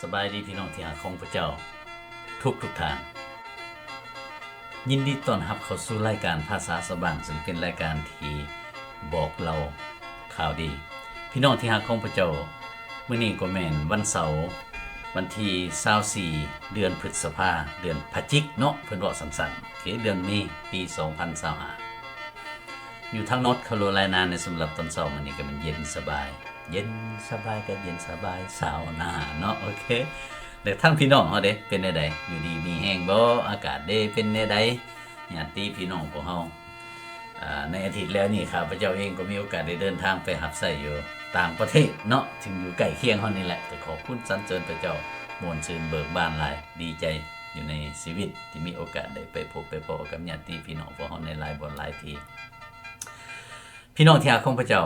ສະບາຍດີພີ່ນ້ອງທີ່ຮັກຂອງພະເຈົ້າທຸກໆທ່ານ. ຍິນດີຕ້ອນຮັບເຂົ້າສູ່ລາຍການພາສາຊາວບ້ານ, ເຊິ່ງເປັນລາຍການທີ່ບອກເລົ່າຂ່າວດີ. ພີ່ນ້ອງທີ່ຮັກຂອງພະເຈົ້າ, ມື້ນີ້ກໍແມ່ນວັນເສົາ ວັນທີຊາວສີ່ ເດືອນພຶດສະພາ, ເດືອນພະຈິກເນາະ, ເພິ່ນເວົ້າສັ້ນໆ, ໂອເຄ, ເດືອນເມ ປີສອງພັນຊາວຫ້າ. ຢູ່ທາງ North Carolina ໃນສຳລັບຕອນເຊົ້າມື້ນີ້ກໍແມ່ນເຢັນສະບາຍ, ເຢັນສະບາຍກໍເຢັນສະບາຍຊາວໜ້າເນາະ, ໂອເຄ. ແລະທາງພີ່ນ້ອງເຮົາເດ ເປັນແນວໃດ? ຢູ່ດີມີແຮງບໍ່? ອາກາດເດ ເປັນແນວໃດ? ຍາດຕິພີ່ນ້ອງພວກເຮົາ. ອາ ໃນອາທິດແລ້ວນີ້ ຂ້າພະເຈົ້າເອງກໍມີໂອກາດໄດ້ເດີນທາງໄປຮັບໃຊ້ຢູ່ຕ່າງປະເທດເນາະ, ເຊິ່ງຢູ່ໃກ້ຄຽງເຮົານີ້ແຫຼະ, ແຕ່ຂອບຄຸນສັນເສີນພະເຈົ້າ, ມ່ວນຊື່ນເບີກບານຫຼາຍ, ດີໃຈຢູ່ໃນຊີວິດທີ່ມີໂອກາດໄດ້ໄປພົບໄປພໍ້ກັບຍາດຕິພີ່ນ້ອງພວກເຮົາໃນຫຼາຍບ່ອນຫຼາຍທີ່. ພີ່ນ້ອງທີ່ຮັກຂອງພະເຈົ້າ,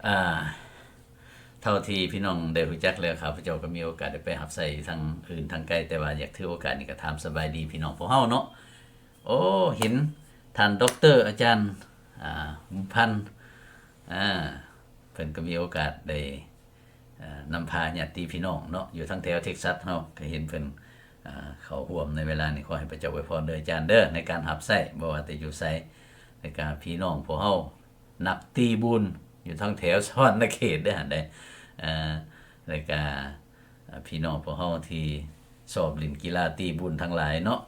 ອາ ເທົ່າທີ່ພີ່ນ້ອງໄດ້ຮູ້ຈັກແລ້ວ, ຂ້າພະເຈົ້າກໍມີໂອກາດໄດ້ໄປຮັບໃຊ້ທາງອື່ນທາງໄກ, ແຕ່ວ່າຢາກຖືໂອກາດນີ້ກໍຖາມສະບາຍດີພີ່ນ້ອງພວກເຮົາເນາະ. ໂອ້ ເຫັນທ່ານດັອກເຕີອາຈານ ອາ ບຸນພັນ ອາ ເພິ່ນກໍມີໂອກາດໄດ້ ອາ ນຳພາຍາດຕິພີ່ນ້ອງເນາະ ຢູ່ທາງແຖວເທັກຊັສເຮົາ ກໍເຫັນເພິ່ນ ອາ ເຂົ້າຮ່ວມໃນເວລານີ້. ຂໍໃຫ້ພະເຈົ້າອວຍພອນເດີອາຈານເດີ ໃນການຮັບໃຊ້ ບໍ່ວ່າແຕ່ຢູ່ໃສ, ແລ້ວກະພີ່ນ້ອງພວກເຮົາ ນັກຕີບຸນຢູ່ທາງແຖວສະຫວັນນະເຂດເດ້ຫັ້ນເດ້. ເອີ ແລ້ວກະ ອາ ພີ່ນ້ອງພວກເຮົາທີ່ຊອບຫຼິ້ນກິລາຕີບຸນທັງຫຼາຍເນາະ,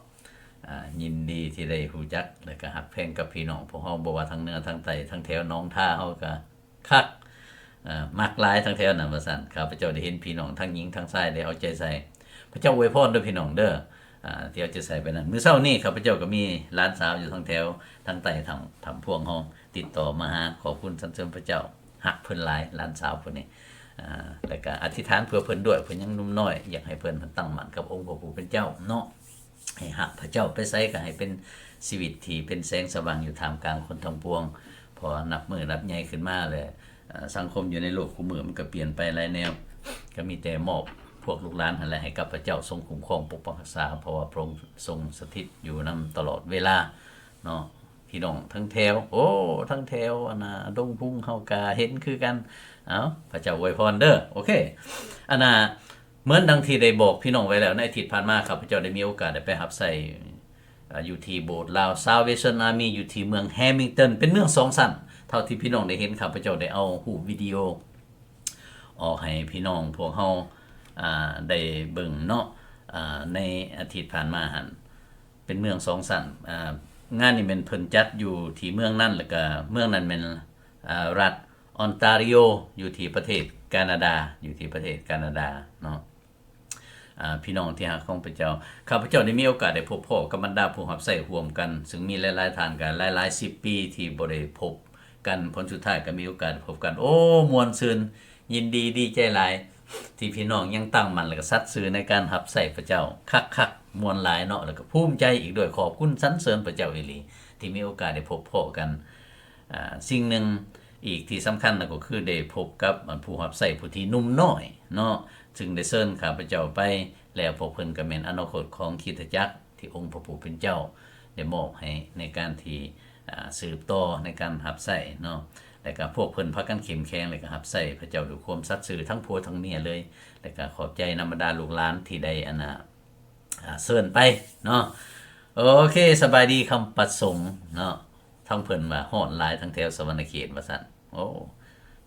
ອາ ຍິນດີທີ່ໄດ້ຮູ້ຈັກ ແລ້ວກະຮັກແພງກັບພີ່ນ້ອງພວກເຮົາ, ບໍ່ວ່າທາງເໜືອທາງໃຕ້, ທາງແຖວໜອງທາເຮົາກະຄັກ, ເອີ ມັກຫຼາຍທາງແຖວນັ້ນວ່າຊັ້ນ. ຂ້າພະເຈົ້າໄດ້ເຫັນພີ່ນ້ອງທັງຍິງທັງຊາຍໄດ້ເອົາໃຈໃສ່. ພະເຈົ້າອວຍພອນເດີພີ່ນ້ອງເດີ. ອາ ທີ່ເອົາໃຈໃສ່ໄປນັ້ນ. ມື້ເຊົ້ານີ້ຂ້າພະເຈົ້າກໍມີຫຼານສາວຢູ່ທາງແຖວທາງໃຕ້ຖ້ຳ ຖ້ຳພວງເຮົາ ຕິດຕໍ່ມາຫາ, ຂອບຄຸນສັນເສີນພະເຈົ້າ, ຮັກເພິ່ນຫຼາຍ ຫຼານສາວຜູ້ນີ້. ອາ ແລ້ວກໍອະທິຖານເພື່ອເພິ່ນດ້ວຍ, ເພິ່ນຍັງໜຸ່ມນ້ອຍ, ຢາກໃຫ້ເພິ່ນຕັ້ງໝັ້ນກັບອົງພະຜູ້ເປັນເຈົ້າເນາະ, ໃຫ້ຮັກພະເຈົ້າ, ໄປໃສກໍໃຫ້ເປັນຊີວິດທີ່ເປັນແສງສະຫວ່າງຢູ່ທ່າມກາງຄົນທັງປວງ. ເພາະວ່ານັບມື້ນັບໃຫຍ່ຂຶ້ນມາແລ້ວ ເອີ ສັງຄົມຢູ່ໃນໂລກຄູ່ມື້ມັນກໍປ່ຽນໄປຫຼາຍແນວ, ກໍມີແຕ່ມອບພວກລູກຫຼານຫັ້ນແຫຼະໃຫ້ກັບພະເຈົ້າຊົງຄຸ້ມຄອງປົກປັກຮັກສາ, ເພາະວ່າພະອົງຊົງສະຖິດຢູ່ນຳຕະຫຼອດເວລາເນາະ. ພີ່ນ້ອງທັງແຖວ ໂອ້ ທັງແຖວ ອັນນ່າ ດົງພຸງເຮົາກະເຫັນຄືກັນ. ເອົ້າ ພະເຈົ້າອວຍພອນເດີ. ໂອເຄ ອັນນ່າ ເໝືອນດັ່ງທີ່ໄດ້ບອກພີ່ນ້ອງໄວ້ແລ້ວ, ໃນອາທິດຜ່ານມາ ຂ້າພະເຈົ້າໄດ້ມີໂອກາດໄດ້ໄປຮັບໃຊ້ ອາ ຢູ່ທີ່ໂບດລາວ Salvation Army ຢູ່ທີ່ເມືອງ Hamilton ເປັນເມືອງສອງຊັ້ນ. ເທົ່າທີ່ພີ່ນ້ອງໄດ້ເຫັນ, ຂ້າພະເຈົ້າໄດ້ເອົາຮູບວິດີໂອອອກໃຫ້ພີ່ນ້ອງພວກເຮົາ ອາ ໄດ້ເບິ່ງເນາະ. ອາ ໃນອາທິດຜ່ານມາຫັ້ນ ເປັນເມືອງສອງຊັ້ນ. ອາ ງານນີ້ແມ່ນເພິ່ນຈັດຢູ່ທີ່ເມືອງນັ້ນ, ແລ້ວກະເມືອງນັ້ນແມ່ນ ອາ ລັດ Ontario ຢູ່ທີ່ປະເທດການາດາ, ຢູ່ທີ່ປະເທດການາດາເນາະ. ອາ ພີ່ນ້ອງທີ່ຮັກຂອງພະເຈົ້າ, ຂ້າພະເຈົ້າໄດ້ມີໂອກາດໄດ້ພົບພໍ້ກັບບັນດາຜູ້ຮັບໃຊ້ຮ່ວມກັນ, ເຊິ່ງມີຫຼາຍໆທ່ານ ກໍຫຼາຍໆສິບປີທີ່ບໍ່ໄດ້ພົບກັນ. ຜົນສຸດທ້າຍກໍມີໂອກາດໄດ້ພົບກັນ. ໂອ້ ມ່ວນຊື່ນ, ຍິນດີ, ດີໃຈຫຼາຍ ທີ່ພີ່ນ້ອງຍັງຕັ້ງໝັ້ນ ແລະ ກໍສັດຊື່ໃນການຮັບໃຊ້ພະເຈົ້າ. ຄັກໆ, ມ່ວນຫຼາຍເນາະ, ແລ້ວກໍພູມໃຈອີກດ້ວຍ. ຂອບຄຸນສັນເສີນພະເຈົ້າອີ່ຫຼີ ທີ່ມີໂອກາດໄດ້ພົບພໍ້ກັນ. ອາ ສິ່ງໜຶ່ງອີກທີ່ສຳຄັນນະ ກໍຄືໄດ້ພົບກັບ ອາ ຜູ້ຮັບໃຊ້ຜູ້ທີ່ໜຸ່ມນ້ອຍເນາະ, ຊຶ່ງໄດ້ເຊີນຂ້າພະເຈົ້າໄປແລ້ວ. ພວກເພິ່ນກໍແມ່ນອະນາຄົດຂອງຄຣິສຕະຈັກ ທີ່ອົງພະຜູ້ເປັນເຈົ້າໄດ້ມອບໃຫ້ໃນການທີ່ ອາ ສືບຕໍ່ໃນການຮັບໃຊ້ເນາະ, ແລ້ວກໍພວກເພິ່ນພາກັນເຂັ້ມແຂງ ແລ້ວກໍຮັບໃຊ້ພະເຈົ້າດ້ວຍຄວາມສັດຊື່ ທັງຜົວທັງເມຍເລີຍ. ແລ້ວກໍຂອບໃຈນຳບັນດາລູກຫຼານທີ່ໄດ້ ອັນນ່າ ອາ ເຊີນໄປເນາະ. ໂອເຄ, ສະບາຍດີຄຳປະສົງເນາະ. ທາງເພິ່ນວ່າຮ້ອນຫຼາຍທາງແຖວສະຫວັນນະເຂດວ່າຊັ້ນ. ໂອ້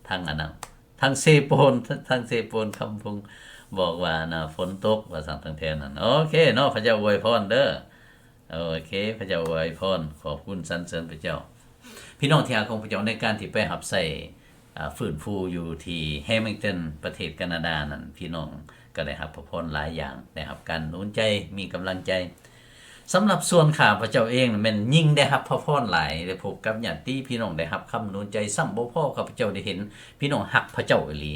ທາງອັນນັ້ນ ທາງເຊໂປນ ທາງເຊໂປນຄຳພົງບອກວ່ານະ ຝົນຕົກວ່າຊັ້ນທາງແຖວນັ້ນ. ໂອເຄເນາະ, ພະເຈົ້າອວຍພອນເດີ. ໂອເຄ, ພະເຈົ້າອວຍພອນ, ຂອບຄຸນສັນເສີນພະເຈົ້າ. ພີ່ນ້ອງທີ່ຮັກຂອງພະເຈົ້າ, ໃນການທີ່ໄປຮັບໃຊ້ ອາ ຟື້ນຟູຢູ່ທີ່ Hamilton ປະເທດການາດານັ້ນ, ພີ່ນ້ອງກໍໄດ້ຮັບພະພອນຫຼາຍຢ່າງ, ໄດ້ຮັບການໜູນໃຈ, ມີກຳລັງໃຈ. ສຳລັບສ່ວນຂ້າພະເຈົ້າເອງນັ້ນແມ່ນຍິ່ງໄດ້ຮັບພະພອນຫຼາຍ, ໄດ້ພົບກັບຍາດຕິພີ່ນ້ອງ, ໄດ້ຮັບຄຳໜູນໃຈ. ຊ້ຳບໍ່ພໍ ຂ້າພະເຈົ້າໄດ້ເຫັນພີ່ນ້ອງຮັກພະເຈົ້າອີ່ຫຼີ,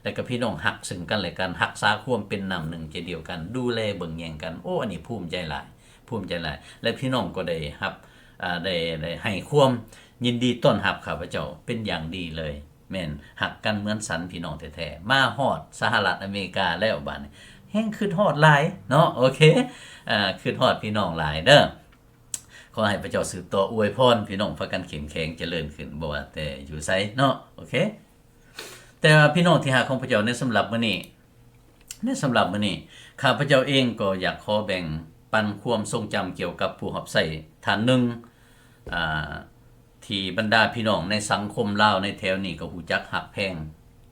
ແລະກະພີ່ນ້ອງຮັກເຊິ່ງກັນແລະກັນ, ຮັກສາຄວາມເປັນນ້ຳໜຶ່ງໃຈດຽວກັນ, ດູແລເບິ່ງແຍງກັນ. ໂອ້ ອັນນີ້ພູມໃຈຫຼາຍ, ພູມໃຈຫຼາຍ. ແລະພີ່ນ້ອງກໍໄດ້ຮັບ ອາ ໄດ້ ໄດ້ໃຫ້ຄວາມຍິນດີຕ້ອນຮັບຂ້າພະເຈົ້າເປັນຢ່າງດີເລີຍ. ແມ່ນຮັກກັນເໝືອນສັນພີ່ນ້ອງແທ້ໆ. ມາຮອດສະຫະລັດອາເມລິກາແລ້ວບາດນີ້ ແຮ່ງຄິດຮອດຫຼາຍເນາະ. ໂອເຄ ອາ ຄິດຮອດພີ່ນ້ອງຫຼາຍເດີ. ຂໍໃຫ້ພະເຈົ້າສືບຕໍ່ອວຍພອນພີ່ນ້ອງພາກັນເຂັ້ມແຂງຈະເລີນຂຶ້ນ ບໍ່ວ່າແຕ່ຢູ່ໃສເນາະ. ໂອເຄ ແຕ່ວ່າພີ່ນ້ອງທີ່ຮັກຂອງພະເຈົ້າ, ໃນສຳລັບມື້ນີ້ ໃນສຳລັບມື້ນີ້ ຂ້າພະເຈົ້າເອງກໍຢາກຂໍແບ່ງປັນຄວາມຊົງຈຳກ່ຽວກັບຜູ້ຮັບໃຊ້ທ່ານໜຶ່ງ ອາ ທີ່ບັນດາພີ່ນ້ອງໃນສັງຄົມລາວໃນແຖວນີ້ກໍຮູ້ຈັກຮັກແພງ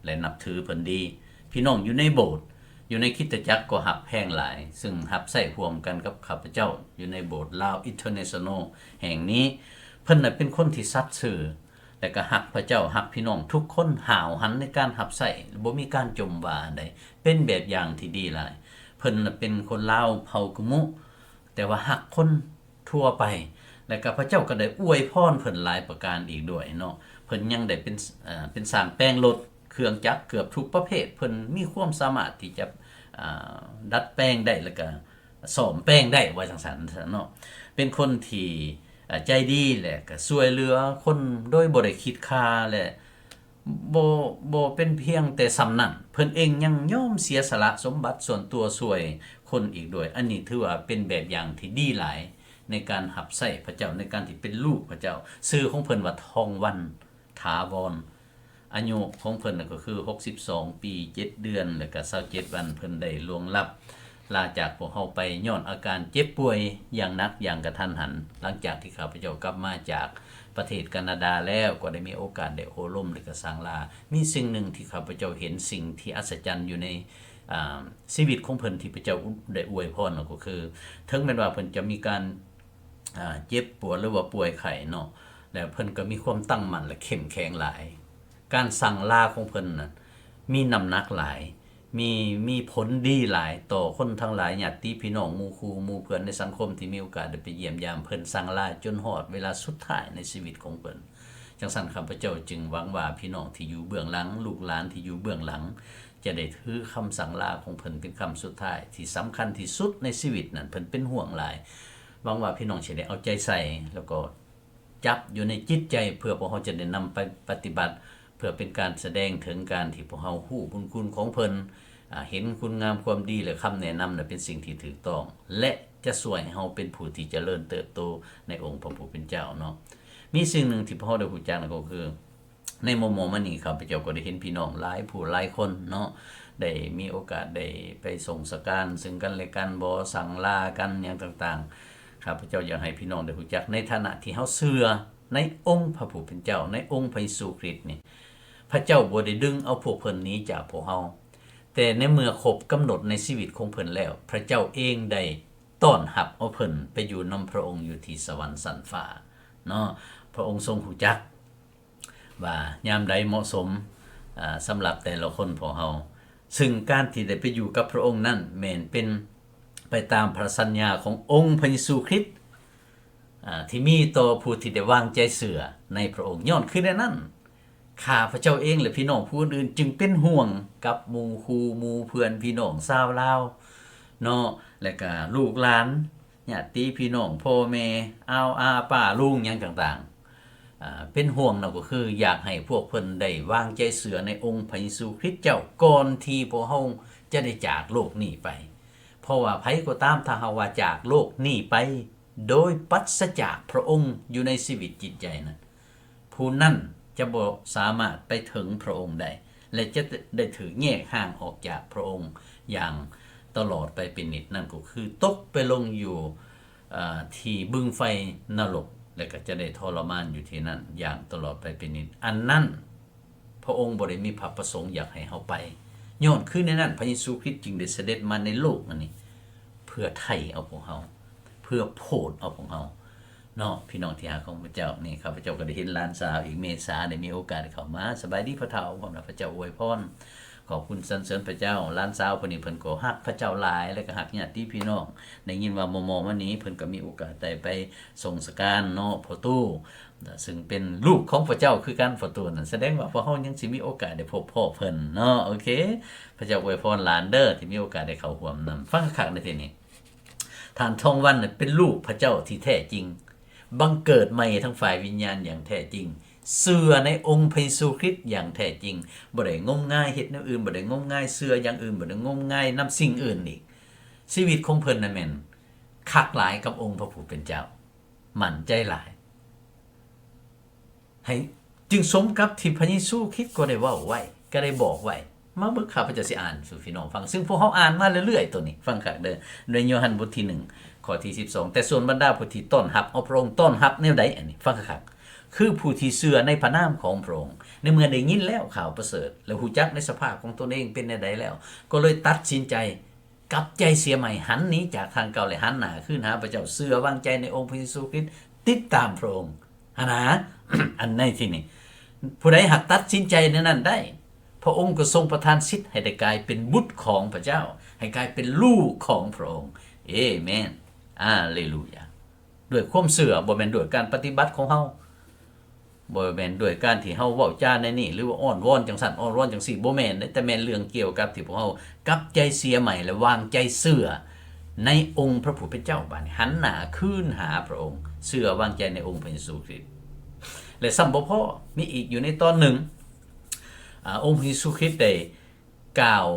ແລະ ນັບຖືເພິ່ນດີ. ພີ່ນ້ອງຢູ່ໃນໂບດ ຢູ່ໃນຄຣິສຕະຈັກກໍຮັກແພງຫຼາຍ ຊຶ່ງຮັບໃຊ້ຮ່ວມກັນກັບຂ້າພະເຈົ້າຢູ່ໃນໂບດລາວອິນເຕີເນຊັນນໍແຫ່ງນີ້. ເພິ່ນນະເປັນຄົນທີ່ສັດຊື່ ແລະກະຮັກພະເຈົ້າ ຮັກພີ່ນ້ອງທຸກຄົນ ຫ້າວຫັນໃນການຮັບໃຊ້ ບໍ່ມີການຈົ່ມວ່າອັນໃດ ເປັນແບບຢ່າງທີ່ດີຫຼາຍ. ເພິ່ນນະເປັນຄົນລາວເຜົ່າກຶມມຸ ແຕ່ວ່າຮັກຄົນທົ່ວໄປ ແລະກະພະເຈົ້າກໍໄດ້ອວຍພອນເພິ່ນຫຼາຍປະການອີກດ້ວຍເນາະ. ເພິ່ນຍັງໄດ້ເປັນ ເປັນຊ່າງແປງລົດເຄື່ອງຈັກເກືອບທຸກປະເພດ ເພິ່ນມີຄວາມສາມາດທີ່ຈະ ອາ ດັດແປງໄດ້ ແລະກະ ສ້ອມແປງໄດ້ ວ່າຈັ່ງຊັ້ນເນາະ. ເປັນຄົນທີ່ ອາ ໃຈດີ ແລະກະຊ່ວຍເຫຼືອຄົນໂດຍບໍ່ໄດ້ຄິດຄ່າ ແລະ ບໍ່ ບໍ່ເປັນພຽງແຕ່ສ່ຳນັ້ນ ເພິ່ນເອງຍັງຍອມເສຍສະຫຼະສົມບັດສ່ວນຕົວຊ່ວຍຄົນອີກດ້ວຍ. ອັນນີ້ຖືວ່າເປັນແບບຢ່າງທີ່ດີຫຼາຍໃນການຮັບໃຊ້ພະເຈົ້າ ໃນການທີ່ເປັນລູກພະເຈົ້າ. ຊື່ຂອງເພິ່ນວ່າ ທອງວັນ ຖາວອນ. ອາຍຸຂອງເພິ່ນນະກໍຄືຫົກສິບສອງປີເຈັດເດືອນ ແລະກະຊາວເຈັດວັນ ເພິ່ນໄດ້ລ່ວງລັບລາຈາກພວກເຮົາໄປ ຍ້ອນອາການເຈັບປ່ວຍຢ່າງໜັກຢ່າງກະທັນຫັນ. ຫຼັງຈາກທີ່ຂ້າພະເຈົ້າກັບມາຈາກປະເທດການາດາແລ້ວ ກໍໄດ້ມີໂອກາດໄດ້ໂອ້ລົມ ແລະກະສັງລາ. ມີສິ່ງໜຶ່ງທີ່ຂ້າພະເຈົ້າເຫັນ ສິ່ງທີ່ອັດສະຈັນຢູ່ໃນ ອາ ຊີວິດຂອງເພິ່ນທີ່ພະເຈົ້າໄດ້ອວຍພອນ ກໍຄື ເຖິງແມ່ນວ່າເພິ່ນຈະມີການ ອາ ເຈັບປວດ ຫຼືວ່າປ່ວຍໄຂ້ເນາະ ແລະເພິ່ນກໍມີຄວາມຕັ້ງໝັ້ນ ແລະເຂັ້ມແຂງຫຼາຍ. ການສັງລາຂອງເພິ່ນນະມີນ້ຳໜັກຫຼາຍ ມີ ມີຜົນດີຫຼາຍຕໍ່ຄົນທັງຫຼາຍ ຍາດຕິພີ່ນ້ອງ ໝູ່ຄູ່ໝູ່ເພື່ອນໃນສັງຄົມທີ່ມີໂອກາດໄດ້ໄປຢ້ຽມຢາມເພິ່ນ. ສັງລາຈົນຮອດເວລາສຸດທ້າຍໃນຊີວິດຂອງເພິ່ນ. ຈັ່ງຊັ້ນ ຂ້າພະເຈົ້າຈຶ່ງຫວັງວ່າພີ່ນ້ອງທີ່ຢູ່ເບື້ອງຫຼັງ ລູກຫຼານທີ່ຢູ່ເບື້ອງຫຼັງ ຈະໄດ້ຖືຄຳສັງລາຂອງເພິ່ນເປັນຄຳສຸດທ້າຍທີ່ສຳຄັນທີ່ສຸດໃນຊີວິດນັ້ນ ເພິ່ນເປັນຫ່ວງຫຼາຍ. ຫວັງວ່າພີ່ນ້ອງຈະໄດ້ເອົາໃຈໃສ່ ແລ້ວກໍຈັບຢູ່ໃນຈິດໃຈ ເພື່ອພວກເຮົາຈະໄດ້ນຳໄປປະຕິບັດ ເພື່ອເປັນການສະແດງເຖິງການທີ່ພວກເຮົາຮູ້ບຸນຄຸນຂອງເພິ່ນ ອາ ເຫັນຄຸນງາມຄວາມດີ ແລະ ຄຳແນະນຳນັ້ນເປັນສິ່ງທີ່ຖືກຕ້ອງ ແລະ ຈະຊ່ວຍໃຫ້ເຮົາເປັນຜູ້ທີ່ຈະເລີນເຕີບໂຕໃນອົງພະຜູ້ເປັນເຈົ້າເນາະ. ມີສິ່ງໜຶ່ງທີ່ພວກເຮົາໄດ້ຮູ້ຈັກນັ້ນກໍຄື ໃນມໍ່ໆມານີ້ ຂ້າພະເຈົ້າກໍໄດ້ເຫັນພີ່ນ້ອງຫຼາຍຜູ້ຫຼາຍຄົນເນາະ ໄດ້ມີໂອກາດໄດ້ໄປສົ່ງສະການເຊິ່ງກັນແລະກັນບໍ ສັງລາກັນຫຍັງຕ່າງໆ. ຂ້າພະເຈົ້າຢາກໃຫ້ພີ່ນ້ອງໄດ້ຮູ້ຈັກ ໃນຖານະທີ່ເຮົາເຊື່ອໃນອົງພະຜູ້ເປັນເຈົ້າ ໃນອົງພະເຢຊູຄຣິດນີ້ ພະເຈົ້າບໍ່ໄດ້ດຶງເອົາພວກເພິ່ນໜີຈາກພວກເຮົາ, ແຕ່ໃນເມື່ອຄົບກຳນົດໃນຊີວິດຂອງເພິ່ນແລ້ວ ພະເຈົ້າເອງໄດ້ຕ້ອນຮັບເອົາເພິ່ນໄປຢູ່ນຳພະອົງຢູ່ທີ່ສະຫວັນຊັ້ນຟ້າເນາະ. ພະອົງຊົງຮູ້ຈັກ ວ່າຍາມໃດເໝາະສົມ ອາ ສຳລັບແຕ່ລະຄົນຂອງເຮົາ, ຊຶ່ງການທີ່ໄດ້ໄປຢູ່ກັບພະອົງນັ້ນ ແມ່ນເປັນໄປຕາມພະສັນຍາຂອງອົງພະເຢຊູຄຣິດ ອາ ທີ່ມີຕໍ່ຜູ້ທີ່ໄດ້ວາງໃຈເຊື່ອໃນພະອົງ. ຍ້ອນຄືແນວນັ້ນ ຂ້າພະເຈົ້າເອງ ແລະ ພີ່ນ້ອງຜູ້ອື່ນໆ ຈຶ່ງເປັນຫ່ວງກັບໝູ່ຄູ່ໝູ່ເພື່ອນ ພີ່ນ້ອງຊາວລາວເນາະ ແລະກະລູກຫຼານ ຍາດຕິພີ່ນ້ອງ ພໍ່ແມ່ ອາວອາ ປ້າລຸງ ຫຍັງຕ່າງໆ ອາ ເປັນຫ່ວງເນາະ ກໍຄືຢາກໃຫ້ພວກເພິ່ນໄດ້ວາງໃຈເຊື່ອໃນອົງພະເຢຊູຄຣິດເຈົ້າ ກ່ອນທີ່ພວກເຮົາຈະໄດ້ຈາກໂລກນີ້ໄປ. ເພາະວ່າໃຜກໍຕາມ ຖ້າຫາກວ່າຈາກໂລກນີ້ໄປ ໂດຍປັດສະຈາກພະອົງຢູ່ໃນຊີວິດຈິດໃຈນັ້ນ ຜູ້ນັ້ນຈະບໍ່ສາມາດໄປເຖິງພະອົງໄດ້ ແລະ ຈະໄດ້ຖືກແຍກຫ່າງອອກຈາກພະອົງຢ່າງຕະຫຼອດໄປເປັນນິດ, ນັ້ນກໍຄືຕົກໄປລົງຢູ່ ເອີ ທີ່ບຶງໄຟນະລົກ ແລະ ກໍຈະໄດ້ທໍລະມານຢູ່ທີ່ນັ້ນຢ່າງຕະຫຼອດໄປເປັນນິດ. ອັນນັ້ນ ພະອົງບໍ່ໄດ້ມີພະປະສົງຢາກໃຫ້ເຮົາໄປ. ຍ້ອນຄືແນວນັ້ນ ພະເຢຊູຄຣິດຈຶ່ງໄດ້ສະເດັດມາໃນໂລກອັນນີ້ ເພື່ອໄຖ່ເອົາພວກເຮົາ ເພື່ອໂຜດເອົາພວກເຮົາເນາະ. ພີ່ນ້ອງທີ່ຮັກຂອງພະເຈົ້າ, ນີ້ຂ້າພະເຈົ້າກໍໄດ້ເຫັນຫຼານສາວອີກ, ເມສາໄດ້ມີໂອກາດໄດ້ເຂົ້າມາ. ສະບາຍດີພໍ່ເຖົ້າ, ຂອບໃຈພະເຈົ້າອວຍພອນ, ຂອບຄຸນສັນເສີນພະເຈົ້າ. ຫຼານສາວຜູ້ນີ້ເພິ່ນກໍຮັກພະເຈົ້າຫຼາຍ ແລະ ກໍຮັກຍາດຕິພີ່ນ້ອງ. ໄດ້ຍິນວ່າມໍ່ໆມານີ້ເພິ່ນກໍມີໂອກາດໄດ້ໄປ ຊົງສະການເນາະ ພໍ່ຕູ້ ຊຶ່ງເປັນລູກຂອງພະເຈົ້າຄືກັນ ພໍ່ຕູ້ນັ້ນ. ສະແດງວ່າພວກເຮົາຍັງຊິມີໂອກາດໄດ້ພົບພໍ້ເພິ່ນເນາະ. ໂອເຄ, ພະເຈົ້າອວຍພອນຫຼານເດີ້ ທີ່ມີໂອກາດໄດ້ເຂົ້າຮ່ວມນຳ. ຟັງຄັກໆໃນທີ່ນີ້, ທ່ານທອງວັນເປັນລູກພະເຈົ້າທີ່ແທ້ຈິງ, ບັງເກີດໃໝ່ທາງຝ່າຍວິນຍານຢ່າງແທ້ຈິງ, ເຊື່ອໃນອົງພະເຢຊູຄຣິດຢ່າງແທ້ຈິງ, ບໍ່ໄດ້ງົມງາຍເຮັດແນວອື່ນ, ບໍ່ໄດ້ງົມງາຍເຊື່ອຢ່າງອື່ນ, ບໍ່ໄດ້ງົມງາຍນຳສິ່ງອື່ນອີກ. ຊີວິດຂອງເພິ່ນນັ້ນແມ່ນຄັກຫຼາຍກັບອົງພະຜູ້ເປັນເຈົ້າ. ໝັ້ນໃຈຫຼາຍ ໃຫ້ ຈຶ່ງສົມກັບທີ່ພະເຢຊູຄຣິດກໍໄດ້ເວົ້າໄວ້ ກໍໄດ້ບອກໄວ້ ມາເບິ່ງ ຂ້າພະເຈົ້າຊິອ່ານສູ່ພີ່ນ້ອງຟັງ, ຊຶ່ງພວກເຮົາອ່ານມາເລື້ອຍໆ ໂຕນີ້ ຟັງຄັກເດີ້ ໃນໂຍຮັນບົດທີໜຶ່ງ ຂໍ້ທີສິບສອງ ແຕ່ສ່ວນບັນດາຜູ້ທີ່ຕ້ອນຮັບເອົາພະອົງ ຕ້ອນຮັບແນວໃດ? ອັນນີ້ຟັງຄັກໆ ຄືຜູ້ທີ່ເຊື່ອໃນພະນາມຂອງພະອົງ, ໃນເມື່ອໄດ້ຍິນແລ້ວຂ່າວປະເສີດ ແລະ ຮູ້ຈັກໃນສະພາບຂອງຕົນເອງເປັນແນວໃດແລ້ວ ກໍເລີຍຕັດສິນໃຈ ກັບໃຈເສຍໃໝ່, ຫັນໜີຈາກທາງເກົ່າ ແລະ ຫັນໜ້າຄືນຫາພະເຈົ້າ, ເຊື່ອວາງໃຈໃນອົງພະເຢຊູຄຣິດ, ຕິດຕາມພະອົງ. ຫັ້ນນາ ອັນໃນທີ່ນີ້ ຜູ້ໃດຫາກຕັດສິນໃຈແນວນັ້ນໄດ້, ພະອົງກໍຊົງປະທານສິດໃຫ້ໄດ້ກາຍເປັນບຸດຂອງພະເຈົ້າ, ໃຫ້ກາຍເປັນລູກຂອງພະອົງ. ເອເມນ. ອາເລລູຢາ. ດ້ວຍຄວາມເຊື່ອ, ບໍ່ແມ່ນດ້ວຍການປະຕິບັດຂອງເຮົາ, ບໍ່ແມ່ນດ້ວຍການທີ່ເຮົາເວົ້າຈາແນວນີ້ ຫຼືວ່າອ້ອນວອນຈັ່ງຊັ້ນ ອ້ອນວອນຈັ່ງຊີ້, ບໍ່ແມ່ນເດ້, ແຕ່ແມ່ນເລື່ອງກ່ຽວກັບທີ່ພວກເຮົາກັບໃຈເສຍໃໝ່ ແລະ ວາງໃຈເຊື່ອໃນອົງພະຜູ້ເປັນເຈົ້າ. ບາດນີ້ຫັນໜ້າຄືນຫາພະອົງ, ເຊື່ອວາງໃຈໃນອົງພະເຢຊູຄຣິດ. ແລະ ຊ້ຳບໍ່ພໍ, ມີອີກຢູ່ໃນຕອນໜຶ່ງ, ອາ, ອົງພະເຢຊູຄຣິດໄດ້ກ່າວ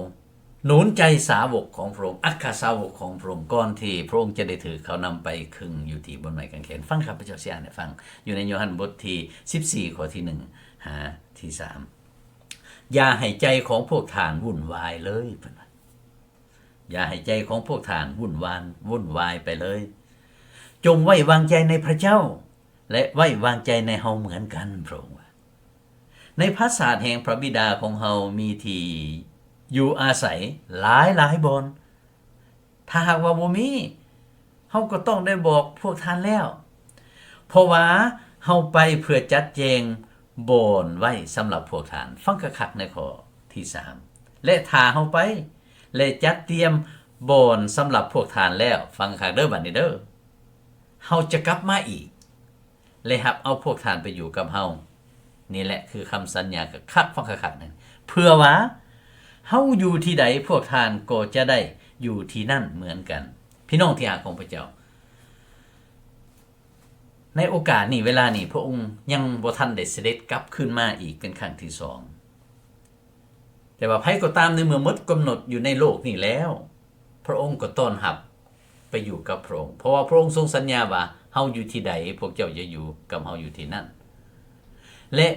ໜູນໃຈສາວົກຂອງພະອົງ, ອັກຄະສາວົກຂອງພະອົງ, ກ່ອນທີ່ພະອົງຈະໄດ້ຖືກເຂົານຳໄປຄຶງຢູ່ທີ່ບົນໄມ້ກາງເຂນ. ຟັງ, ຂ້າພະເຈົ້າຊິອ່ານໃຫ້ຟັງ, ຢູ່ໃນໂຍຮັນບົດທີສິບສີ່ ຂໍ້ທີໜຶ່ງ ຫາທີສາມ. ຢ່າໃຫ້ໃຈຂອງພວກທ່ານວຸ່ນວາຍເລີຍ, ເພິ່ນວ່າ, ຢ່າໃຫ້ໃຈຂອງພວກທ່ານວຸ່ນວານ, ວຸ່ນວາຍໄປເລີຍ. ຈົ່ງໄວ້ວາງໃຈໃນພະເຈົ້າ ແລະ ໄວ້ວາງໃຈໃນເຮົາເໝືອນກັນ, ພະອົງວ່າ. ໃນປາສາດແຫ່ງພະບິດາຂອງເຮົາມີທີ່ຢູ່ອາໄສຫຼາຍໆບ່ອນ. ຖ້າຫາກວ່າບໍ່ມີ, ເຮົາກໍຕ້ອງໄດ້ບອກພວກທ່ານແລ້ວ, ເພາະວ່າເຮົາໄປເພື່ອຈັດແຈງບ່ອນໄວ້ສຳລັບພວກທ່ານ. ຟັງຄັກໆໃນຂໍ້ທີສາມ. ແລະ ຖ້າເຮົາໄປ ແລະ ຈັດຕຽມບ່ອນສຳລັບພວກທ່ານແລ້ວ, ຟັງຄັກເດີ້ບາດນີ້ເດີ້, ເຮົາຈະກັບມາອີກ ແລະ ຮັບເອົາພວກທ່ານໄປຢູ່ກັບເຮົາ. ນີ້ແຫຼະຄືຄຳສັນຍາຄັກໆ, ຟັງຄັກໆນະ, ເພື່ອວ່າເຮົາຢູ່ທີ່ໃດ ພວກທ່ານກໍຈະໄດ້ຢູ່ທີ່ນັ້ນເໝືອນກັນ. ພີ່ນ້ອງທີ່ຮັກຂອງພະເຈົ້າ, ໃນໂອກາດນີ້, ເວລານີ້, ພະອົງຍັງບໍ່ທັນໄດ້ສະເດັດກັບຄືນມາອີກເປັນຄັ້ງທີສອງ. ແຕ່ວ່າໃຜກໍຕາມ, ໃນເມື່ອໝົດກຳນົດຢູ່ໃນໂລກນີ້ແລ້ວ, ພະອົງກໍຕ້ອນຮັບໄປຢູ່ກັບພະອົງ, ເພາະວ່າພະອົງຊົງສັນຍາວ່າ, ເຮົາຢູ່ທີ່ໃດ, ພວກເຈົ້າຈະຢູ່ກັບເຮົາຢູ່ທີ່ນັ້ນ. ແລະ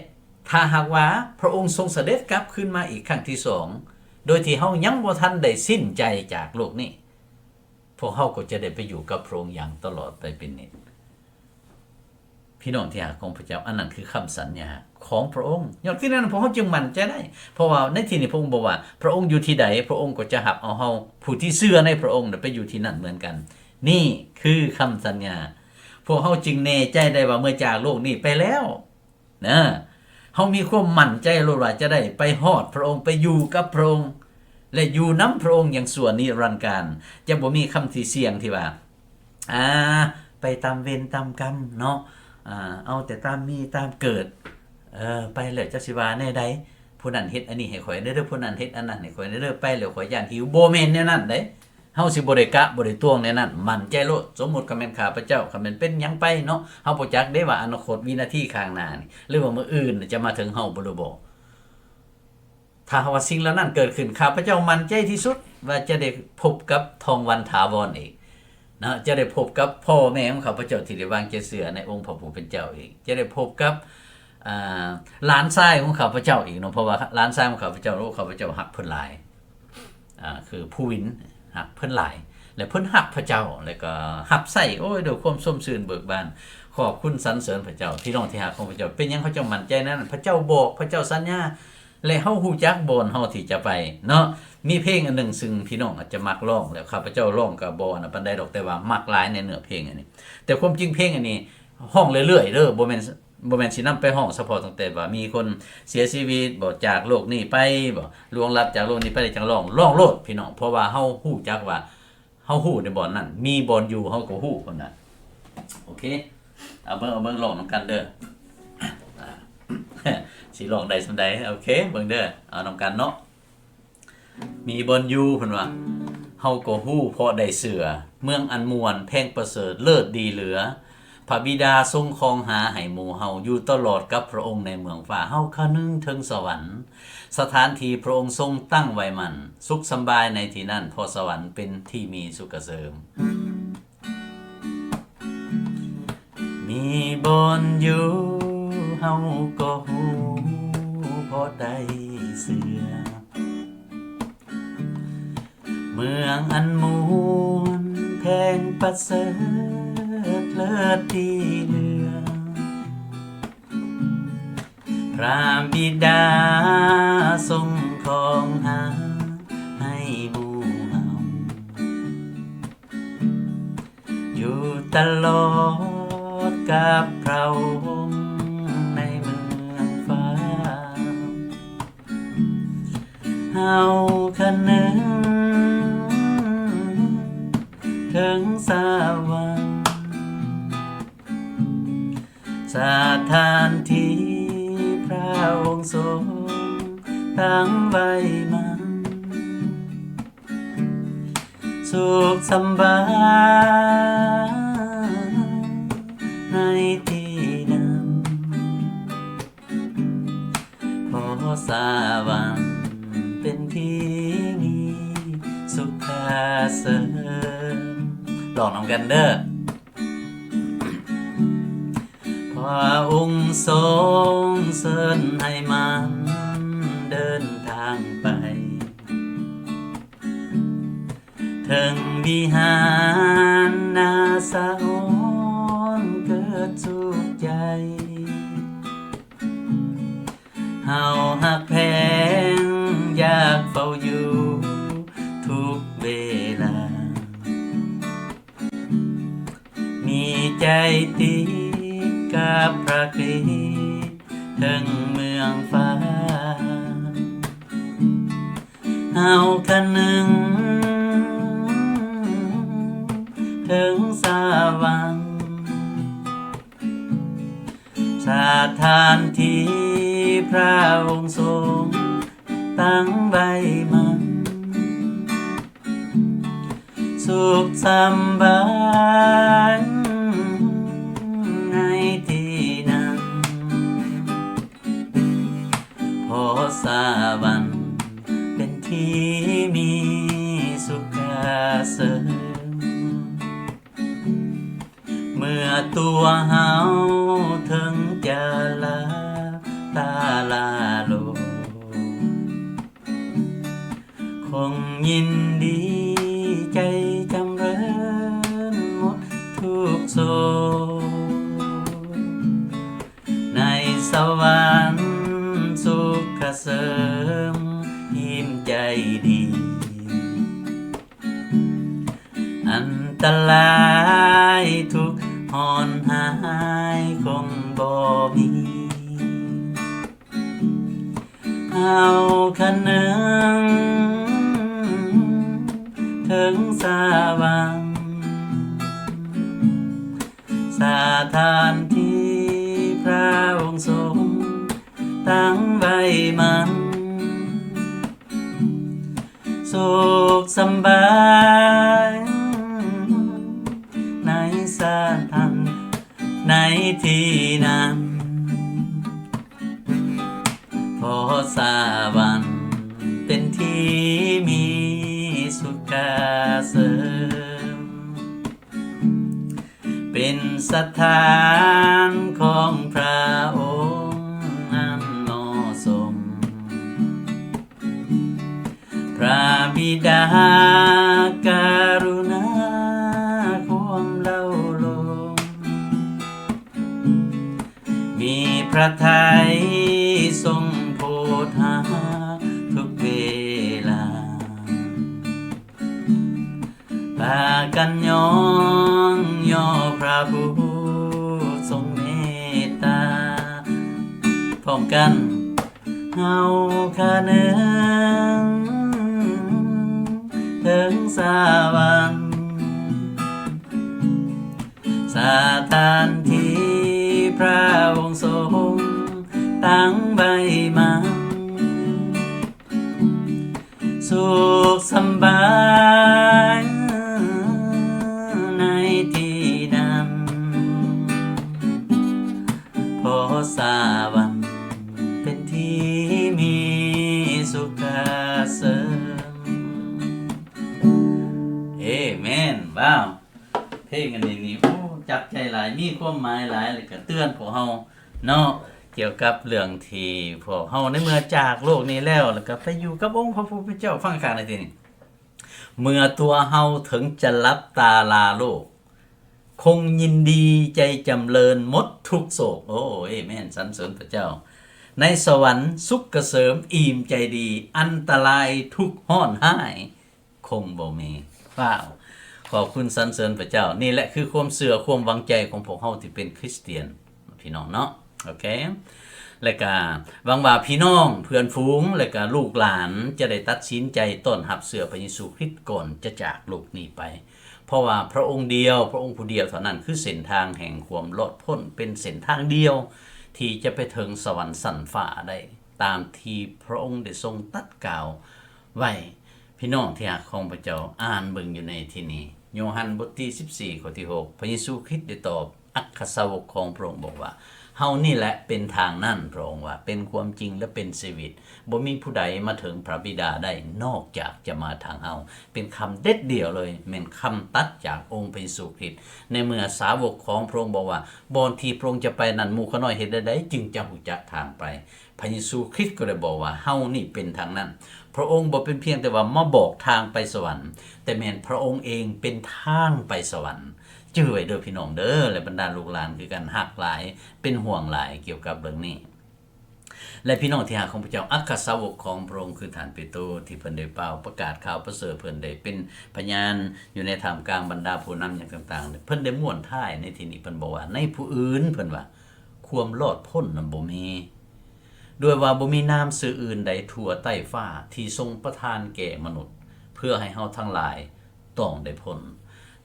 ຖ້າຫາກວ່າພະອົງຊົງສະເດັດກັບຄືນມາອີກຄັ້ງທີສອງ, ໂດຍທີ່ເຮົາຍັງບໍ່ທັນໄດ້ສິ້ນໃຈຈາກໂລກນີ້, ພວກເຮົາກໍຈະໄດ້ໄປຢູ່ກັບພະອົງຢ່າງຕະຫຼອດໄປເປັນນິດ. ພີ່ນ້ອງທີ່ຮັກຂອງພະເຈົ້າ, ອັນນັ້ນຄືຄຳສັນຍາຂອງພະອົງ. ຍ້ອນຄືແນວນັ້ນ ພວກເຮົາຈຶ່ງໝັ້ນໃຈໄດ້, ເພາະວ່າໃນທີ່ນີ້ພະອົງບອກວ່າ ພະອົງຢູ່ທີ່ໃດ, ພະອົງກໍຈະຮັບເອົາເຮົາ ຜູ້ທີ່ເຊື່ອໃນພະອົງ ໄປຢູ່ທີ່ນັ້ນເໝືອນກັນ. ນີ້ຄືຄຳສັນຍາ. ພວກເຮົາຈຶ່ງແນ່ໃຈໄດ້ວ່າ ເມື່ອຈາກໂລກນີ້ໄປແລ້ວ, ນະ, ເຮົາມີຄວາມໝັ້ນໃຈໂລດວ່າຈະໄດ້ໄປຮອດພະອົງ, ໄປຢູ່ກັບພະອົງ ແລະ ຢູ່ນຳພະອົງຢ່າງຊົ່ວນິລັນການ. ຈະບໍ່ມີຄຳທີ່ສ່ຽງທີ່ວ່າ, ອ່າ, ໄປຕາມເວນຕາມກຳເນາະ, ອ່າ, ເອົາແຕ່ຕາມມີຕາມເກີດ, ເອີ, ໄປແລ້ວຈັກຊິວ່າແນວໃດ, ຜູ້ນັ້ນເຮັດອັນນີ້ໃຫ້ຂ້ອຍແດ່ເດີ້, ຜູ້ນັ້ນເຮັດອັນນັ້ນໃຫ້ຂ້ອຍແດ່ເດີ້, ໄປແລ້ວຂ້ອຍຢ້ານຫິວ. ບໍ່ແມ່ນແນວນັ້ນເດ້. ເຮົາຊິບໍ່ໄດ້ກະ, ບໍ່ໄດ້ຕວງໃນນັ້ນ, ໝັ້ນໃຈໂລດ. ສົມມຸດ ຄັນແມ່ນຂ້າພະເຈົ້າ, ຄັນແມ່ນເປັນຫຍັງໄປເນາະ, ເຮົາບໍ່ຈັກເດ້ວ່າອະນາຄົດວິນາທີຂ້າງໜ້ານີ້ ຫຼືວ່າມື້ອື່ນຈະມາເຖິງເຮົາບໍ່ ຫຼືບໍ່. ຖ້າຫາກວ່າສິ່ງເຫຼົ່ານັ້ນເກີດຂຶ້ນ, ຂ້າພະເຈົ້າໝັ້ນໃຈທີ່ສຸດວ່າຈະໄດ້ພົບກັບທອງວັນຖາວອນອີກເນາະ, ຈະໄດ້ພົບກັບພໍ່ແມ່ຂອງຂ້າພະເຈົ້າທີ່ໄດ້ວາງໃຈເຊື່ອໃນອົງພະຜູ້ເປັນເຈົ້າອີກ, ຈະໄດ້ພົບກັບ, ອ່າ, ຫຼານຊາຍຂອງຂ້າພະເຈົ້າອີກເນາະ, ເພາະວ່າຫຼານຊາຍຂອງຂ້າພະເຈົ້າ, ໂອ້, ຂ້າພະເຈົ້າຮັກເພິ່ນຫຼາຍ. ອ່າ ຄືພູວິນຮັກເພິ່ນຫຼາຍ ແລະ ເພິ່ນຮັກພະເຈົ້າ ແລະ ກໍຮັບໃຊ້ ໂອ້ຍ ດ້ວຍຄວາມຊົມຊື່ນເບີກບານ ຂອບຄຸນສັນເສີນພະເຈົ້າ. ພີ່ນ້ອງທີ່ຮັກຂອງພະເຈົ້າ, ເປັນຫຍັງເຂົາເຈົ້າໝັ້ນໃຈນັ້ນ? ພະເຈົ້າບອກ, ພະເຈົ້າສັນຍາ ແລະ ເຮົາຮູ້ຈັກບ່ອນເຮົາທີ່ຈະໄປເນາະ. ມີເພງອັນໜຶ່ງ ຊຶ່ງພີ່ນ້ອງອາດຈະມັກຮ້ອງ ແລະ ຂ້າພະເຈົ້າຮ້ອງກໍບໍ່ອັນນັ້ນປານໃດດອກ, ແຕ່ວ່າມັກຫຼາຍໃນເນື້ອເພງອັນນີ້. ແຕ່ຄວາມຈິງເພງອັນນີ້ຮ້ອງເລື້ອຍໆເດີ້, ບໍ່ແມ່ນ ບໍ່ແມ່ນຊິນຳໄປຮ້ອງສະເພາະຕັ້ງແຕ່ວ່າມີຄົນເສຍຊີວິດບໍ, ຈາກໂລກນີ້ໄປບໍ, ລ່ວງລັບຈາກໂລກນີ້ໄປແລ້ວຈັ່ງຮ້ອງ. ຮ້ອງໂລດພີ່ນ້ອງ, ເພາະວ່າເຮົາຮູ້ຈັກວ່າ ເຮົາຮູ້ໃນບ່ອນນັ້ນ ມີບ່ອນຢູ່ເຮົາກໍຮູ້ພຸ້ນນະ. ໂອເຄ, ເອົາເບິ່ງ, ເອົາເບິ່ງ, ຮ້ອງນຳກັນເດີ້. ອ່າ ຊິຮ້ອງໄດ້ສ່ຳໃດ? ໂອເຄ, ເບິ່ງເດີ້, ເອົານຳກັນເນາະ. ມີບ່ອນຢູ່ ເພິ່ນວ່າ, ເຮົາກໍຮູ້ເພາະໄດ້ເຊື່ອ, ເມືອງອັນມ່ວນ ແພງປະເສີດ ເລີດດີເຫຼືອ, ພະບິດາຊົງຄອງຫາໃຫ້ໝູ່ເຮົາ, ຢູ່ຕະຫຼອດກັບພະອົງໃນເມືອງຟ້າ, ເຮົາຄະນຶງເຖິງສະຫວັນ, ສະຖານທີ່ພະອົງຊົງຕັ້ງໄວ້ໝັ້ນ, ສຸກສຳບາຍໃນທີ່ນັ້ນ, ເພາະສະຫວັນເປັນທີ່ມີສຸກກະເສີມ. ມີບ່ອນຢູ່ເຮົາກໍຮູ້ ເພາະໄດ້ເຊື່ອ ເມືອງອັນມ່ວນແພງປະເສີດເລີດດີເຫຼືອ ພຣະບິດາຊົງຄອງຫາໃຫ້ໝູ່ເຮົາ ຢູ່ຕະຫຼອດກັບພຣະອົງໃນເມືອງຟ້າ. ເຮົາຄະນຶງເຖິງສະຫວັງ ສະຖານທີ່ພຣະອົງຊົງຕັ້ງໄວ້ໝັ້ນ ສຸກສຳບາຍໃນທີ່ນັ້ນ ເພາະສະຫວັນເປັນທີ່ມີສຸກກະເສີມ. ຮ້ອງນຳກັນເດີ້. ພຣະອົງຊົງເຊີນໃຫ້ໝັ່ນເດີນທາງໄປ ເຖິງວິຫານນາສະອອນເກີດສຸກໃຈ ເຮົາຮັກແພງຢາກເຝົ້າຢູ່ທຸກເວລາ ມີໃຈຕິດກັບພຣະຄຣິດເຖິງເມືອງຟ້າ ເຮົາຄະນຶງເຖິງສະຫວັງ ສະຖານທີ່ພຣະອົງຊົງຕັ້ງໄວ້ໝັ້ນ ສຸກສຳບາຍໃນທີ່ນັ້ນ ເພາະສະຫວັນເປັນທີ່ມີສຸກກະເສີມ. ເມື່ອຕົວເຮົາເຖິງຈະຫຼັບຕາລາລົງ ຄົງຍິນດີໃຈຈຳເລີນໝົດທຸກໂສກ ໃນສະຫວັນສຸກກະເສີມ ອີ່ມໃຈດີ ອັນຕະລາຍທຸກຮ້ອນຫາຍຄົງບໍ່ມີ ເຮົາຄະນຶງເຖິງສະຫວັງ ສະຖານທີ່ພຣະອົງຊົງຕັ້ງໄວ້ໝັ້ນ ສຸກສຳບາຍໃນສະຖານ ໃນທີ່ນັ້ນ ເພາະສະຫວັນເປັນທີ່ມີສຸກກະເສີມ ເປັນສະຖານຂອງພຣະອົງອັນເໝາະສົມ ພຣະບິດາກະລຸນາຄວາມເລົາລົງ ມີພຣະໄທຊົງໂພດຫາທຸກເວລາ ພາກັນຍ້ອງຍໍພຣະຜູ້ຊົງເມດຕາ ພ້ອມກັນ ເຮົາຄະນຶງເຖິງສະຫວັນ ສະຖານທີ່ພຣະອົງຊົງຕັ້ງໄວ້ໝັ້ນ ສຸກສຳບາຍໃນທີ່ນັ້ນ ເພາະສະຫວັນເປັນທີ່ມີສຸກກະເສີມ. ເອເມນ. ວ້າວ ເພງອັນນີ້ນີ້ ໂອ້ ຈັບໃຈຫຼາຍ ມີຄວາມໝາຍຫຼາຍ ແລ້ວກະເຕືອນພວກເຮົາເນາະ ກ່ຽວກັບເລື່ອງທີ່ພວກເຮົາໃນເມື່ອຈາກໂລກນີ້ແລ້ວ ແລ້ວກະໄປຢູ່ກັບອົງພະຜູ້ເປັນເຈົ້າ. ຟັງຂ້າງໃນທີ່ນີ້ ເມື່ອຕົວເຮົາເຖິງຈະຫຼັບຕາລາໂລກ ຄົງຍິນດີໃຈຈຳເລີນໝົດທຸກໂສກ. ໂອ້ ເອເມນ ສັນເສີນພະເຈົ້າ. ໃນສະຫວັນສຸກກະເສີມອີ່ມໃຈດີ, ອັນຕະລາຍທຸກຮ້ອນຮ້າຍຄົງບໍ່ມີ. ວ້າວ ຂອບຄຸນສັນເສີນພະເຈົ້າ. ນີ້ແຫຼະຄືຄວາມເຊື່ອ ຄວາມຫວັງໃຈຂອງພວກເຮົາທີ່ເປັນຄຣິສຕຽນ ພີ່ນ້ອງເນາະ. ໂອເຄ ແລະກະຫວັງວ່າພີ່ນ້ອງ ເພື່ອນຝູງ ແລະກະລູກຫຼານຈະໄດ້ຕັດສິນໃຈຕ້ອນຮັບເຊື່ອພະເຢຊູຄຣິດກ່ອນຈະຈາກໂລກນີ້ໄປ, ເພາະວ່າພະອົງດຽວ, ພະອົງຜູ້ດຽວເທົ່ານັ້ນ ຄືເສັ້ນທາງແຫ່ງຄວາມລອດພົ້ນ, ເປັນເສັ້ນທາງດຽວທີ່ຈະໄປເຖິງສະຫວັນຊັ້ນຟ້າໄດ້ ຕາມທີ່ພະອົງໄດ້ຊົງຕັດກ່າວໄວ້. ພີ່ນ້ອງທີ່ຮັກຂອງພະເຈົ້າ, ອ່ານເບິ່ງຢູ່ໃນທີ່ນີ້ ໂຍຮັນບົດທີສິບສີ່ ຂໍ້ທີຫົກ ພະເຢຊູຄຣິດໄດ້ຕອບ ອັກຄະສາວົກຂອງພະອົງບອກວ່າ, ເຮົານີ້ແຫຼະເປັນທາງນັ້ນ, ພະອົງວ່າ, ເປັນຄວາມຈິງ ແລະ ເປັນຊີວິດ. ບໍ່ມີຜູ້ໃດມາເຖິງພະບິດາໄດ້ ນອກຈາກຈະມາທາງເຮົາ. ເປັນຄຳເດັດດ່ຽວເລີຍ, ແມ່ນຄຳຕັດຈາກອົງພະເຢຊູຄຣິດ. ໃນເມື່ອສາວົກຂອງພະອົງບອກວ່າ, ບ່ອນທີ່ພະອົງຈະໄປນັ້ນ ໝູ່ຂ້ານ້ອຍເຮັດແນວໃດຈຶ່ງຈະຮູ້ຈັກທາງໄປ? ພະເຢຊູຄຣິດກໍໄດ້ບອກວ່າ, ເຮົານີ້ເປັນທາງນັ້ນ. ພະອົງບໍ່ເປັນພຽງແຕ່ວ່າມາບອກທາງໄປສະຫວັນ, ແຕ່ແມ່ນພະອົງເອງເປັນທາງໄປສະຫວັນ. ຈື່ໄວ້ເດີພີ່ນ້ອງເດີ ແລະ ບັນດາລູກຫຼານຄືກັນ, ຮັກຫຼາຍ, ເປັນຫ່ວງຫຼາຍກ່ຽວກັບເລື່ອງນີ້. ແລະ ພີ່ນ້ອງທີ່ຮັກຂອງພະເຈົ້າ, ອັກຄະສາວົກຂອງພະອົງ ຄືທ່ານເປໂຕ ທີ່ເພິ່ນໄດ້ເປົ່າປະກາດຂ່າວປະເສີດ, ເພິ່ນໄດ້ເປັນພະຍານຢູ່ໃນທ່າມກາງບັນດາຜູ້ນຳຫຍັງຕ່າງໆ, ເພິ່ນໄດ້ມ້ວນທ້າຍໃນທີ່ນີ້, ເພິ່ນບອກວ່າ, ໃນຜູ້ອື່ນ, ເພິ່ນວ່າ, ຄວາມລອດພົ້ນນັ້ນບໍ່ມີ, ດ້ວຍວ່າບໍ່ມີນາມຊື່ອື່ນໃດທົ່ວໃຕ້ຟ້າທີ່ຊົງປະທານແກ່ມະນຸດ ເພື່ອໃຫ້ເຮົາທັງຫຼາຍຕ້ອງໄດ້ພົ້ນ.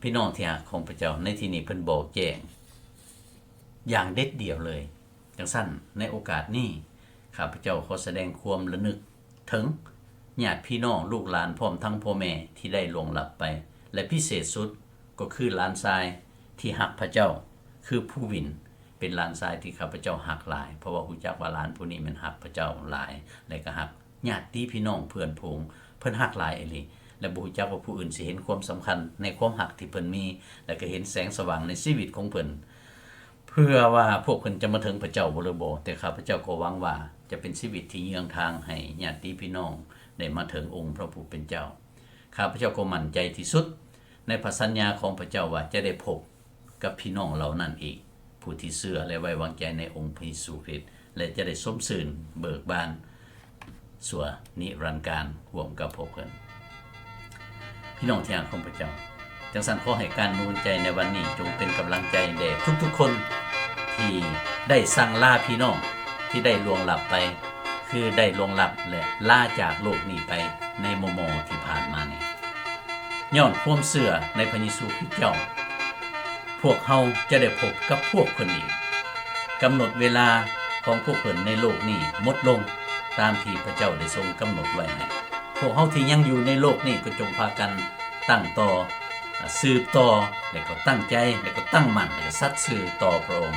ພີ່ນ້ອງທີ່ຮັກຂອງພະເຈົ້າ, ໃນທີ່ນີ້ເພິ່ນບອກແຈ້ງຢ່າງເດັດດ່ຽວເລີຍ. ຈັ່ງຊັ້ນ, ໃນໂອກາດນີ້, ຂ້າພະເຈົ້າຂໍສະແດງຄວາມລະນຶກເຖິງຍາດພີ່ນ້ອງ, ລູກຫຼານ, ພ້ອມທັງພໍ່ແມ່ທີ່ໄດ້ລ່ວງລັບໄປ, ແລະ ພິເສດສຸດ, ກໍຄືຫຼານຊາຍທີ່ຮັກພະເຈົ້າ ຄືພູວິນ, ເປັນຫຼານຊາຍທີ່ຂ້າພະເຈົ້າຮັກຫຼາຍ, ເພາະວ່າຮູ້ຈັກວ່າຫຼານຜູ້ນີ້ແມ່ນຮັກພະເຈົ້າຫຼາຍ ແລະ ກໍຮັກຍາດຕິພີ່ນ້ອງເພື່ອນຝູງ, ເພິ່ນຮັກຫຼາຍອີ່ຫຼີ ແລະ ບໍ່ຮູ້ຈັກວ່າຜູ້ອື່ນຊິເຫັນຄວາມສຳຄັນໃນຄວາມຮັກທີ່ເພິ່ນມີ ແລະ ກໍເຫັນແສງສະຫວ່າງໃນຊີວິດຂອງເພິ່ນ ເພື່ອວ່າພວກເພິ່ນຈະມາເຖິງພະເຈົ້າບໍ່ ຫຼືບໍ່, ແຕ່ຂ້າພະເຈົ້າກໍຫວັງວ່າຈະເປັນຊີວິດທີ່ເຍືອງທາງໃຫ້ຍາດຕິພີ່ນ້ອງໄດ້ມາເຖິງອົງພະຜູ້ເປັນເຈົ້າ. ຂ້າພະເຈົ້າກໍໝັ້ນໃຈທີ່ສຸດໃນພະສັນຍາຂອງພະເຈົ້າວ່າຈະໄດ້ພົບກັບພີ່ນ້ອງເຫຼົ່ານັ້ນອີກ, ຜູ້ທີ່ເຊື່ອ ແລະ ໄວ້ວາງໃຈໃນອົງພະເຢຊູຄຣິດ ແລະ ຈະໄດ້ຊົມຊື່ນເບີກບານ ຊົ່ວນິລັນການຮ່ວມກັບພວກເພິ່ນ. ພີ່ນ້ອງທີ່ຮັກຂອງພະເຈົ້າ, ຈັ່ງຊັ້ນຂໍໃຫ້ການໜູນໃຈໃນວັນນີ້ຈົ່ງເປັນກຳລັງໃຈແດ່ທຸກໆຄົນທີ່ໄດ້ສັ່ງລາພີ່ນ້ອງທີ່ໄດ້ລ່ວງລັບໄປ, ຄືໄດ້ລ່ວງລັບ ແລະ ລາຈາກໂລກນີ້ໄປໃນມໍ່ໆທີ່ຜ່ານມານີ້. ຍ້ອນຄວາມເຊື່ອໃນພະເຢຊູຄຣິດເຈົ້າ, ພວກເຮົາຈະໄດ້ພົບກັບພວກເພິ່ນອີກ. ກຳນົດເວລາຂອງພວກເພິ່ນໃນໂລກນີ້ໝົດລົງ, ຕາມທີ່ພະເຈົ້າໄດ້ຊົງກຳນົດໄວ້ໃຫ້. ພວກເຮົາທີ່ຍັງຢູ່ໃນໂລກນີ້ກໍຈົ່ງພາກັນຕັ້ງຕໍ່, ສືບຕໍ່, ແລະ ກໍຕັ້ງໃຈ, ແລະ ກໍຕັ້ງໝັ້ນ, ແລະ ກໍສັດຊື່ຕໍ່ພະອົງ,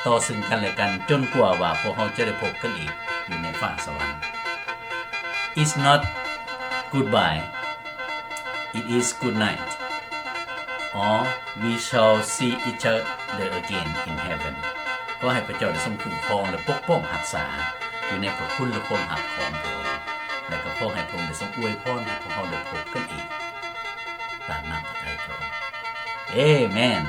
ຕໍ່ຊຶ່ງກັນແລະກັນ, ຈົນກວ່າວ່າພວກເຮົາຈະໄດ້ພົບກັນອີກຢູ່ໃນຟ້າສະຫວັນ. It's not goodbye. It is good night, or we shall see each other again in heaven. ຂໍໃຫ້ພະເຈົ້າໄດ້ຊົງຄຸ້ມຄອງ ແລະ ປົກປ້ອງຮັກສາຢູ່ໃນພະຄຸນ ແລະ ຄວາມຮັກຂອງພະອົງ, ແລະ ກໍຂໍໃຫ້ພະອົງໄດ້ຊົງອວຍພອນໃຫ້ພວກເຮົາໄດ້ພົບກັນອີກຕາມນ້ຳພະໄທພະອົງ. ເອເມນ.